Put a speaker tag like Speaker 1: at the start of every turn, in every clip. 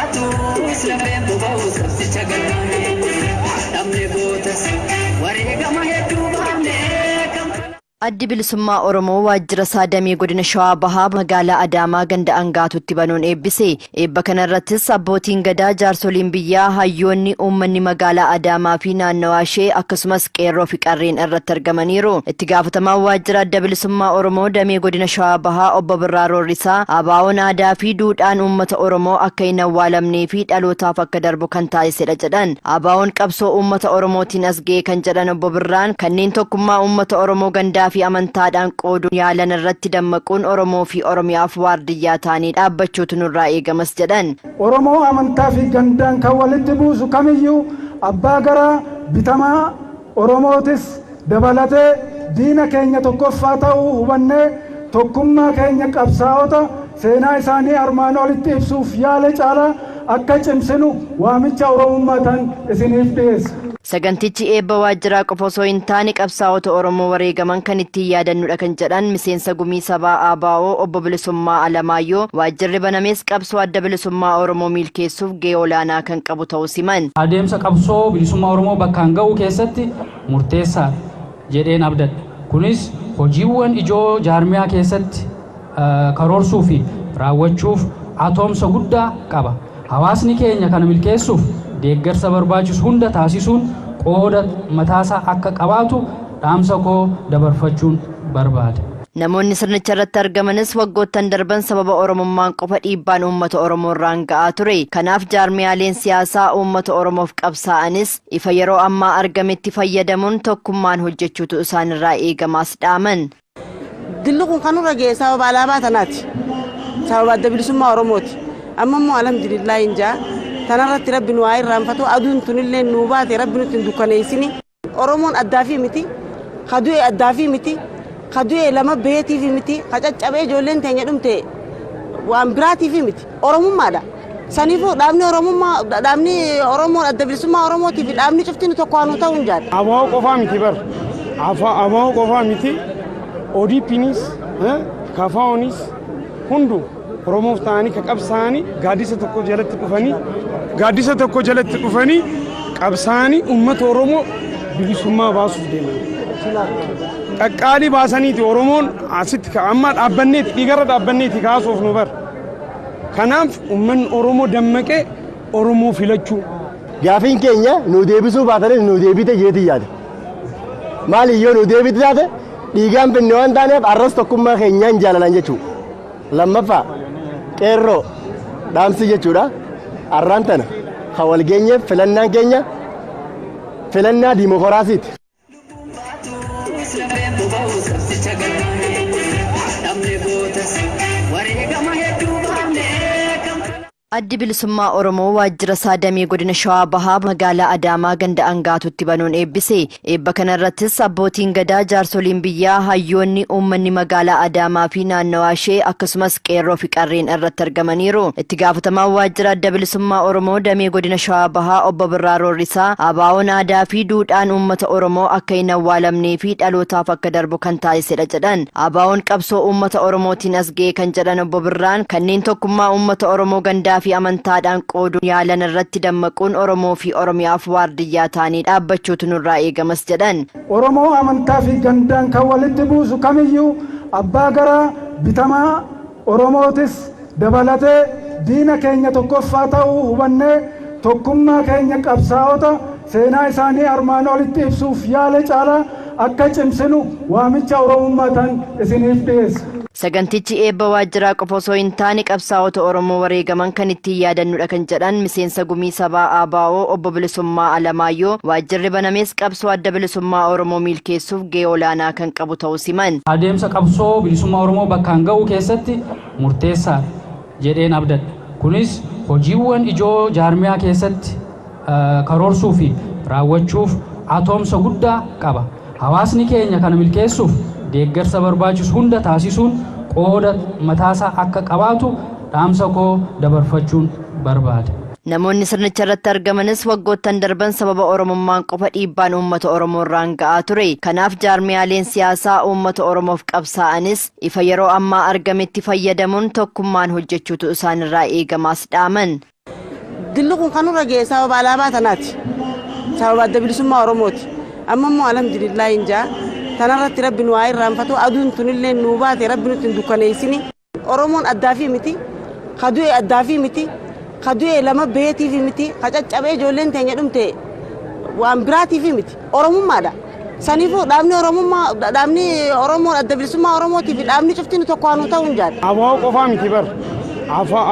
Speaker 1: Baatus lafeen boba'u sabsicha galmaane. Dhabne gootas wareegama hedduu baafne kan.
Speaker 2: Addi Bilisummaa Oromoo waajjira isaa damee godina Shawaa Bahaa magaalaa Adaamaa ganda Angaatutti banuun eebbise. Eebba kanarrattis abbootiin gadaa, jaarsoliin biyyaa, hayyoonni, uummanni magaalaa Adaamaa fi naannawaa ishee akkasumas qeerroo fi qarreen irratti argamaniiru. Itti gaafatamaan waajjira Adda Bilisummaa Oromoo damee godina Shawaa Bahaa obbo Birraa Roorrisaa ABO'n aadaa fi duudhaan uummata Oromoo akka hin awwaalamnee fi dhalootaaf akka darbu kan taasisedha jedhan. ABO'n qabsoo uummata Oromootiin as ga'e kan jedhan obbo Birraan kanneen tokkummaa uummata Oromoo gandaa fi amantaadhaan qooduun yaalan irratti dammaquun Oromoo fi Oromiyaaf waardiyyaa ta'anii dhaabbachuutu nurraa eegamas jedhan.
Speaker 3: Oromoo amantaa fi gandaan kan walitti buusu kamiyyuu abbaa garaa bitamaa Oromootis dabalatee diina keenya tokkoffaa ta'uu hubannee tokkummaa keenya qabsaa'ota seenaa isaanii armaan olitti ibsuuf yaale caalaa akka cimsinu waamicha Oromummaataan isiniif dhiyeessa.
Speaker 2: Sagantichi eebba waajjiraa qofa osoo hin taane qabsaa'ota Oromoo wareegaman kan ittiin yaadannudha kan jedhan miseensa gumii sabaa ABO obbo Bilisummaa Alamaayyoo waajjirri banames qabsoo adda bilisummaa Oromoo milkeessuuf gahee olaanaa kan qabu ta'uu siman.
Speaker 4: Adeemsa qabsoo bilisummaa Oromoo bakkaan ga'uu keessatti murteessaadha jedheen abdadha. Kunis hojiiwwan ijoo jaarmiyaa keessatti karoorsuu fi raawwachuuf atoomsa guddaa qaba. Hawaasni keenya kana milkeessuuf deeggarsa barbaachisu hunda taasisuun qooda mataasaa akka qabaatu dhaamsa koo dabarfachuun barbaada.
Speaker 2: Namoonni sirnicha irratti argamanis waggoottan darban sababa Oromummaan qofa dhiibbaan uummata Oromoo irraan ga'aa ture. Kanaaf jaarmiyaaleen siyaasaa uummata Oromoof qabsaa'anis ifa yeroo ammaa argametti fayyadamuun tokkummaan hojjechuutu isaanirraa eegamaas dhaaman.
Speaker 5: Dilli kun kan nurra ga'e sababa alaabaa tanaati. Sababa adda bilisummaa Oromooti. Amma immoo alhamdulillah hin jaa. Tanarratti rabbi nu haa irraanfatu, aduun tunillee nuu baate rabbi nutti hin dukkaneessini. Oromoon addaa fi miti, ka du'e addaa fi miti, ka du'e lama beetii fi miti, ka caccabee ijoolleen teenya dhumte waan biraatii fi miti. Oromummaadha. Saniifuu dhaabni Oromummaa, dhaabni Oromoon adda bilisummaa Oromootii fi dhaabni cufti tokko haa nu ta'uu hin jaadha.
Speaker 6: ABO qofaa miti bar. ABO qofaa miti. ODPnis, KFOnis hundu Oromoof ta'anii ka qabsaa'anii gaaddisa tokko jalatti dhufanii gaaddisa tokko jalatti dhufanii qabsaa'anii uummata Oromoo bilisummaa baasuuf deeman. Qaqqaalii baasaniiti Oromoon asitti amma dhaabbanneeti dhiigarra dhaabbanneeti kaasuuf nu bar. Kanaaf uummanni Oromoo dammaqee Oromoo filachuu.
Speaker 7: Gaafiin keenya nu deebisuu baatanis nu deebite jeetii yaada. Maali yoo nu deebite taate dhiigaan finne waan taaneef arras tokkummaa keenyaan jaalalan jechuudha. Lammaffaa qeerroo dhaamsi jechuudha. Arraan tana kan wal geenyeef filannaan keenya filannaa diimokiraasiiti.
Speaker 1: Baatus lafeen boba'u sabsicha galmaane. Dhabne gootas wareegama hedduu baafne kan.
Speaker 2: Addi Bilisummaa Oromoo waajjira isaa damee godina Shawaa Bahaa magaalaa Adaamaa ganda Angaatutti banuun eebbise. Eebba kanarrattis abbootiin gadaa, jaarsoliin biyyaa, hayyoonni, uummanni magaalaa Adaamaa fi naannawaa ishee akkasumas qeerroo fi qarreen irratti argamaniiru. Itti gaafatamaan waajjira Adda Bilisummaa Oromoo damee godina Shawaa Bahaa obbo Birraa Roorrisaa ABO'n aadaa fi duudhaan uummata Oromoo akka hin awwaalamnee fi dhalootaaf akka darbu kan taasisedha jedhan. ABO'n qabsoo uummata Oromootiin as ga'e kan jedhan obbo Birraan kanneen tokkummaa uummata Oromoo gandaa fi amantaadhaan qooduun yaalan irratti dammaquun Oromoo fi Oromiyaaf waardiyyaa ta'anii dhaabbachuutu nurraa eegamas jedhan.
Speaker 3: Oromoo amantaa fi gandaan kan walitti buusu kamiyyuu abbaa garaa bitamaa Oromootis dabalatee diina keenya tokkoffaa ta'uu hubannee tokkummaa keenya qabsaa'ota seenaa isaanii armaan olitti ibsuuf yaale caalaa akka cimsinu waamicha Oromummaataan isiniif dhiyeessa.
Speaker 2: Sagantichi eebba waajjiraa qofa osoo hin taane qabsaa'ota Oromoo wareegaman kan ittiin yaadannudha kan jedhan miseensa gumii sabaa ABO obbo Bilisummaa Alamaayyoo waajjirri banames qabsoo adda bilisummaa Oromoo milkeessuuf gahee olaanaa kan qabu ta'uu siman.
Speaker 4: Adeemsa qabsoo bilisummaa Oromoo bakkaan ga'uu keessatti murteessaadha jedheen abdadha. Kunis hojiiwwan ijoo jaarmiyaa keessatti karoorsuu fi raawwachuuf atoomsa guddaa qaba. Hawaasni keenya kana milkeessuuf deeggarsa barbaachisu hunda taasisuun qooda mataasaa akka qabaatu dhaamsa koo dabarfachuun barbaada.
Speaker 2: Namoonni sirnicha irratti argamanis waggoottan darban sababa Oromummaan qofa dhiibbaan uummata Oromoo irraan ga'aa ture. Kanaaf jaarmiyaaleen siyaasaa uummata Oromoof qabsaa'anis ifa yeroo ammaa argametti fayyadamuun tokkummaan hojjechuutu isaanirraa eegamaas dhaaman.
Speaker 5: Dilli kun kan nurra ga'e sababa alaabaa tanaati. Sababa adda bilisummaa Oromooti. Amma immoo alhamdulillah hin jaa. Tanarratti rabbi nu haa irraanfatu, aduun tunillee nuu baate, rabbi nutti hin dukkaneessini. Oromoon addaa fi miti. Ka du'e addaa fi miti. Ka du'e lama beetiif miti. Ka caccabee ijoolleen teenya dhumte waan biraatiif miti. Oromummaadha. Saniifuu dhaabni Oromummaa, dhaabni Oromoon adda bilisummaa Oromootii fi dhaabni cufti tokko haa nu ta'uu hin jaadha.
Speaker 6: ABO qofaa miti bar.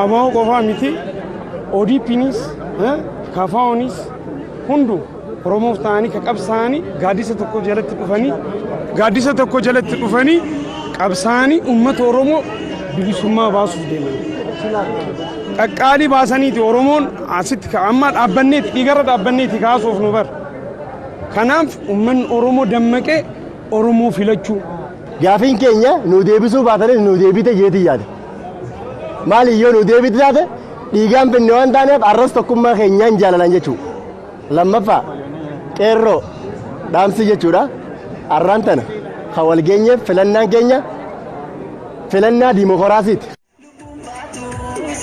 Speaker 6: ABO qofaa miti. ODPnis, KFOnis hundu Oromoof ta'anii ka qabsaa'anii gaaddisa tokko jalatti dhufanii qabsaa'anii uummata Oromoo bilisummaa baasuuf deeman. Qaqqaalii baasaniiti Oromoon asitti amma dhaabbanneeti, dhiigarra dhaabbanneeti kaasuuf nu bar. Kanaaf uummanni Oromoo dammaqee Oromoo filachuu.
Speaker 7: Gaafiin keenya nu deebisuu baatanis nu deebite jeetii yaada. Maali yoo nu deebite taate, dhiigaan finne waan taaneef arras tokkummaa keenyaan jaalalan jechuudha. Lammaffaa, qeerroo dhaamsi jechuudha. Arraan tana kan wal geenyeef filannaan keenya filannaa diimokiraasiiti.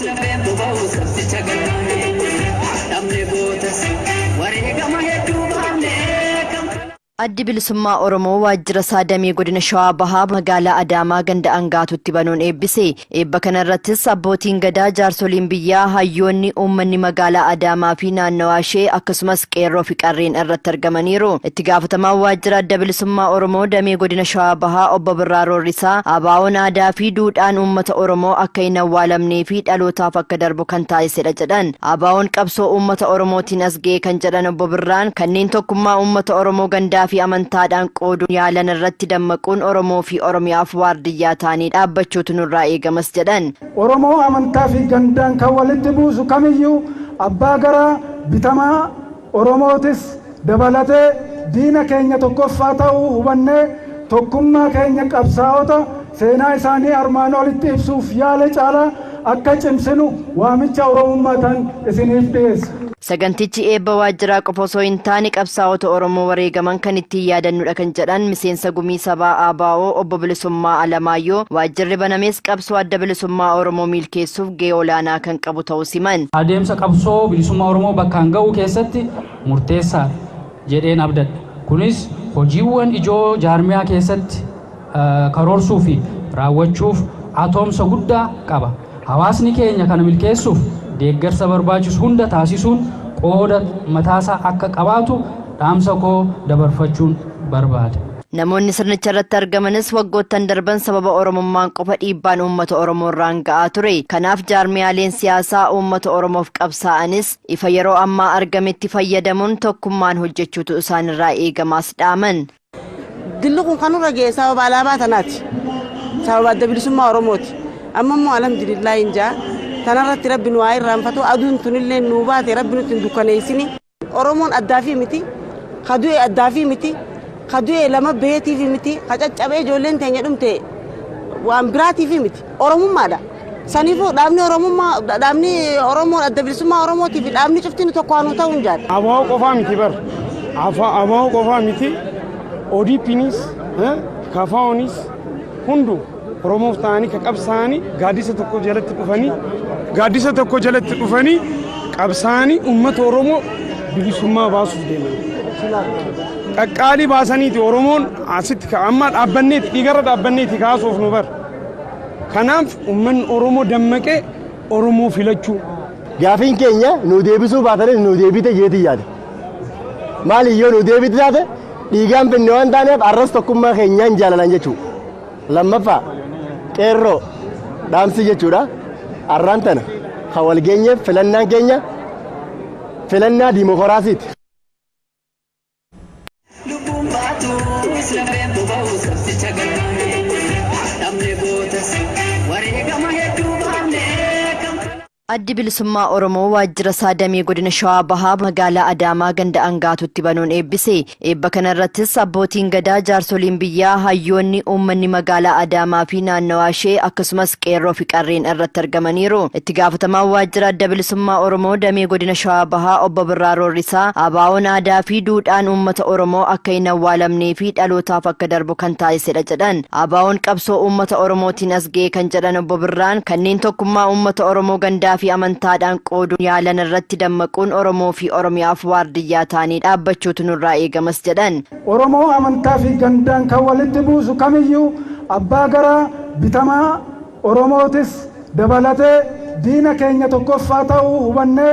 Speaker 1: Lafeen boba'u sabsicha galmaa'e dhabne gootas wareegama hedduu baafne kan
Speaker 2: Addi Bilisummaa Oromoo waajjira isaa damee godina Shawaa Bahaa magaalaa Adaamaa ganda Angaatutti banuun eebbise. Eebba kanarrattis abbootiin gadaa, jaarsoliin biyyaa, hayyoonni, uummanni magaalaa Adaamaa fi naannawaa ishee, akkasumas qeerroo fi qarreen irratti argamaniiru. Itti gaafatamaan waajjira Adda Bilisummaa Oromoo damee godina Shawaa Bahaa obbo Birraa Roorrisaa, ABO'n aadaa fi duudhaan uummata Oromoo akka hin awwaalamnee fi dhalootaaf akka darbu kan taasisedha jedhan. ABO'n qabsoo uummata Oromootiin as ga'e kan jedhan obbo Birraan, kanneen tokkummaa uummata Oromoo gandaa fi amantaadhaan qooduun yaalan irratti dammaquun Oromoo fi Oromiyaaf waardiyyaa ta'anii dhaabbachuutu nurraa eegamas jedhan.
Speaker 3: Oromoo amantaa fi gandaan kan walitti buusu kamiyyuu abbaa garaa bitamaa Oromootis dabalatee diina keenya tokkoffaa ta'uu hubannee, tokkummaa keenya qabsaa'ota seenaa isaanii armaan olitti ibsuuf yaale caalaa akka cimsinu waamicha Oromummaa tan isiniif dhiyeessa.
Speaker 2: Sagantichi eebba waajjiraa qofa osoo hin taane qabsaa'ota Oromoo wareegaman kan ittiin yaadannudha kan jedhan miseensa gumii sabaa ABO obbo Bilisummaa Alamaayyoo, waajjirri banames qabsoo Adda Bilisummaa Oromoo milkeessuuf gahee olaanaa kan qabu ta'uu siman.
Speaker 4: Adeemsa qabsoo bilisummaa Oromoo bakkaan ga'uu keessatti murteessaadha jedheen abdadha. Kunis hojiiwwan ijoo jaarmiyaa keessatti karoorsuu fi raawwachuuf atoomsa guddaa qaba. Hawaasni keenya kana milkeessuuf deeggarsa barbaachisu hunda taasisuun qooda mataasaa akka qabaatu dhaamsa koo dabarfachuun barbaada.
Speaker 2: Namoonni sirnicha irratti argamanis waggoottan darban sababa Oromummaan qofa dhiibbaan uummata Oromoo irraan ga'aa ture. Kanaaf jaarmiyaaleen siyaasaa uummata Oromoof qabsaa'anis ifa yeroo ammaa argametti fayyadamuun tokkummaan hojjechuutu isaan irraa eegamaas dhaaman.
Speaker 5: Dilli kun kan nurra ga'e sababa alaabaa tanaati. Sababa adda bilisummaa Oromooti. Amma immoo alhamdulillah hin jaa. Tanarratti rabbi nu haa irraanfatu, aduun tunillee nuu baate, rabbi nutti hin dukkaneessini. Oromoon addaa fi miti. Ka du'e addaa fi miti. Ka du'e lama beetiif miti. Ka caccabee ijoolleen teenya dhumte waan biraatiif miti. Oromummaadha. Saniifuu dhaabni Oromummaa, dhaabni Oromoon adda bilisummaa Oromootii fi dhaabni cufti tokko haa nu ta'uu hin jaadha.
Speaker 6: ABO qofaa miti bar. ABO qofaa miti. ODPnis, KFOnis hundu Oromoof ta'anii ka qabsaa'anii gaaddisa tokko jalatti dhufanii qabsaa'anii uummata Oromoo bilisummaa baasuuf deeman. Qaqqaalii baasaniiti Oromoon asitti amma dhaabbanneeti, dhiigarra dhaabbanneeti kaasuuf nu bar. Kanaaf uummanni Oromoo dammaqee Oromoo filachuu.
Speaker 7: Gaafiin keenya nu deebisuu baatanis nu deebite jeetii yaada. Maali yoo nu deebite taate, dhiigaan finne waan taaneef arras tokkummaa keenyaan jaalalan jechuudha. Lammaffaa, qeerroo dhaamsi jechuudha. Arraan tana kan wal geenyeef filannaan keenya filannaa diimokiraasiiti.
Speaker 1: Lubbuun baatu lafeen boba'u sabsicha galmaa'e dhabne gootas wareegama hedduu baafne kan
Speaker 2: Addi Bilisummaa Oromoo waajjira isaa damee godina Shawaa Bahaa magaalaa Adaamaa ganda Angaatutti banuun eebbise. Eebba kanarrattis abbootiin gadaa, jaarsoliin biyyaa, hayyoonni, uummanni magaalaa Adaamaa fi naannawaa ishee, akkasumas qeerroo fi qarreen irratti argamaniiru. Itti gaafatamaan waajjira Adda Bilisummaa Oromoo damee godina Shawaa Bahaa obbo Birraa Roorrisaa, ABO'n aadaa fi duudhaan uummata Oromoo akka hin awwaalamnee fi dhalootaaf akka darbu kan taasisedha jedhan. ABO'n qabsoo uummata Oromootiin as ga'e kan jedhan obbo Birraan, kanneen tokkummaa uummata Oromoo gandaa fi amantaadhaan qooduun yaalan irratti dammaquun Oromoo fi Oromiyaaf waardiyyaa ta'anii dhaabbachuutu nurraa eegamas jedhan.
Speaker 3: Oromoo amantaa fi gandaan kan walitti buusu kamiyyuu abbaa garaa bitamaa Oromootis dabalatee diina keenya tokkoffaa ta'uu hubannee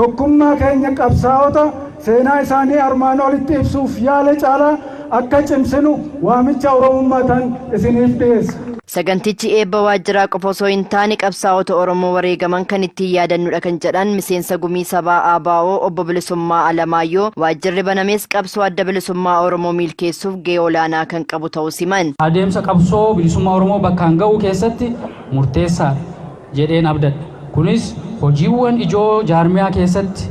Speaker 3: tokkummaa keenya qabsaa'ota seenaa isaanii armaan olitti ibsuuf yaale caalaa akka cimsinu waamicha Oromummaataan isiniif dhiyeessa.
Speaker 2: Sagantichi eebba waajjiraa qofa osoo hin taane qabsaa'ota Oromoo wareegaman kan ittiin yaadannudha kan jedhan miseensa gumii sabaa ABO obbo Bilisummaa Alamaayyoo, waajjirri banames qabsoo Adda Bilisummaa Oromoo milkeessuuf gahee olaanaa kan qabu ta'uu himan.
Speaker 4: Adeemsa qabsoo bilisummaa Oromoo bakkaan ga'uu keessatti murteessaadha jedheen abdadha. Kunis hojiiwwan ijoo jaarmiyaa keessatti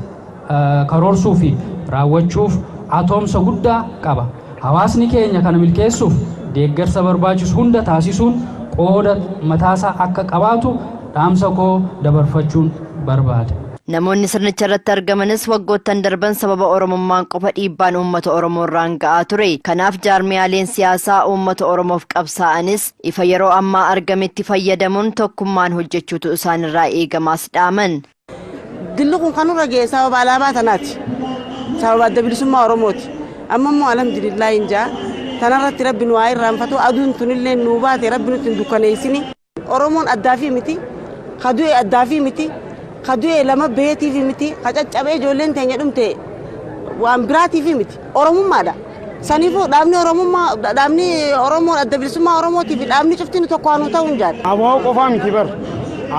Speaker 4: karoorsuu fi raawwachuuf atoomsa guddaa qaba. Hawaasni keenya kana milkeessuuf deeggarsa barbaachisu hunda taasisuun qooda mataasaa akka qabaatu dhaamsa koo dabarfachuun barbaada.
Speaker 2: Namoonni sirnicha irratti argamanis waggoottan darban sababa Oromummaan qofa dhiibbaan uummata Oromoo irraan ga'aa ture. Kanaaf jaarmiyaaleen siyaasaa uummata Oromoof qabsaa'anis ifa yeroo ammaa argametti fayyadamuun tokkummaan hojjechuutu isaan irraa eegamaas dhaaman.
Speaker 5: Dilli kun kan nurra ga'e sababa alaabaa tanaati. Sababa Adda Bilisummaa Oromooti. Amma immoo alhamdulillah hin jaa. Tanarratti Rabbi nu haa irraanfatu, aduun tunillee nuu baate, Rabbi nutti hin dukkaneessini. Oromoon addaa fi miti. Ka du'e addaa fi miti. Ka du'e lama beetiif miti. Ka caccabee ijoolleen teenya dhumte waan biraatiif miti. Oromummaadha. Saniifuu dhaabni Oromummaa, dhaabni Oromoon Adda Bilisummaa Oromootii fi dhaabni cuftiin tokko haanuu ta'uu hin jaadha.
Speaker 6: ABO qofaa miti bar.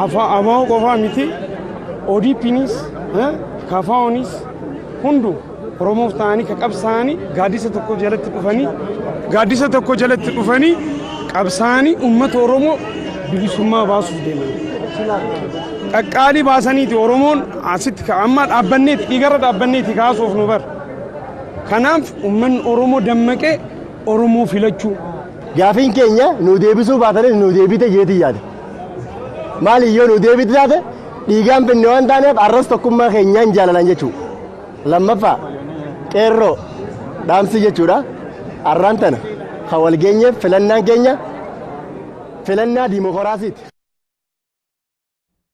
Speaker 6: ABO qofaa miti. ODPnis, KFOnis hundu Oromoof ta'anii ka qabsaa'anii gaaddisa tokko jalatti dhufanii qabsaa'anii uummata Oromoo bilisummaa baasuuf deeman. Qaqqaalii baasaniiti Oromoon asitti amma dhaabbanneeti, dhiigarra dhaabbanneeti kaasuuf nu bar. Kanaaf uummanni Oromoo dammaqee Oromoo filachuu.
Speaker 7: Gaafiin keenya nu deebisuu baatanis nu deebite jeetii yaada. Maali yoo nu deebite taate, dhiigaan finne waan taaneef arras tokkummaa keenyaan jaalalan jechuudha. Lammaffaa, qeerroo dhaamsi jechuudha. Arraan tana kan wal geenyeef filannaan keenya filannaa diimokiraasiiti.